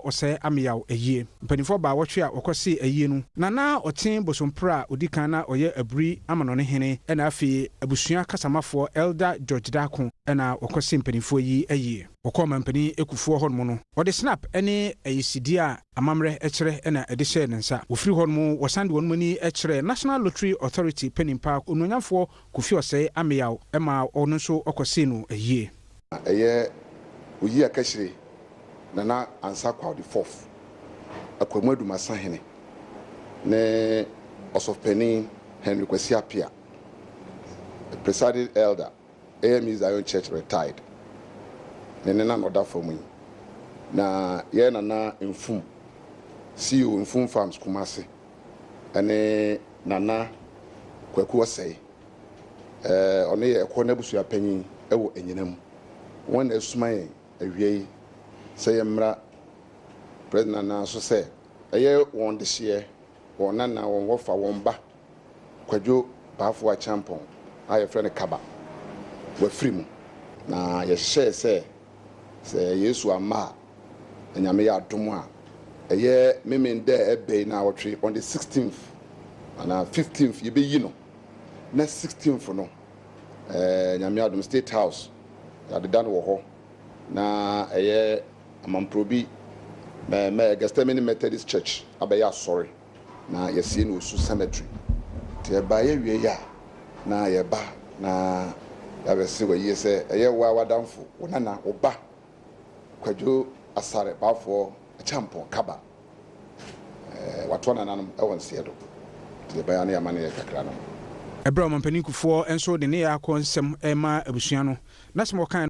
Osei Ameyaw ayie. Mpanimfoɔ 18 a wɔkɔsee ayie no, Nana Ɔten Bosompra a ɔdi kan na ɔyɛ Aburi Amanɔne hene, ɛna afei abusua kasamafoɔ Elder George Darko ɛna wɔkɔsee mpanimfoɔ yi ayie. Wɔkɔɔ mampanin Kufuor hɔnom no, wɔde snap ne ayisidie a amammerɛ kyerɛ na ɛde hyɛɛ ne nsa. Wɔfiri hɔnom, wɔsan de wɔn ani kyerɛɛ National Lottery Authority panin pa Onuonyamfoɔ Kofi Osei Ameyaw ma ɔno nso kɔsee no ayie. Ɛyɛ Oyi Akahyire Nana Ansah Kwaw the Fourth, Akwamu Adumasa Hene ne Ɔsɔfopanin Henry Kwasi Appiah, Presiding Elder, AME Zion Church Retired, ne ne na na ɔda fam yi. Na yɛn Nana Mfum, CEO Mfum Farms Kumasi, ne Nana Kwaku Osei, ɔno yɛ ɛkɔ n'abusua panyin wɔ Anyinam. Wɔn na asuma yɛn awia yi sɛ yɛmmra President Nana so sɛ ɛyɛ wɔn dehyeɛ, wɔn nana, wɔn wɔfa, wɔn ba Kwadwo Baffour Acheampong a yɛfrɛ no Kaba, wafiri mu. Na yɛhyɛɛ sɛ sɛ Yesu amma a, na Nyame yɛ adom a, ɛyɛ Memen dɛ ɛbɛyi na awɔtwe on the 16th anaa 15th yɛbɛyi no, na 16th no Nyame adom State House yɛadeda no wɔ hɔ, na ɛyɛ Amamprobi mɛ Gethsemane Methodist Church abɛyɛ asɔre na yɛsie no Osu Cemetery. Nti ɛbaeɛ wie yi a, na yɛba na yɛabɛse wɔ yie sɛ ɛyɛ wo a w'adamfo, wo nana, wo ba Kwadwo Asare Baffour Acheampong Kaba watoa nananom ɛwɔ nseɛ do. Nti yɛbɛyɛ na yɛama no yɛ kakra no. Ɛberɛ a ɔmampanin Kufuor nso de ne yɛ akɔ nsɛm ɛma abusua no na sɛm ɔkan.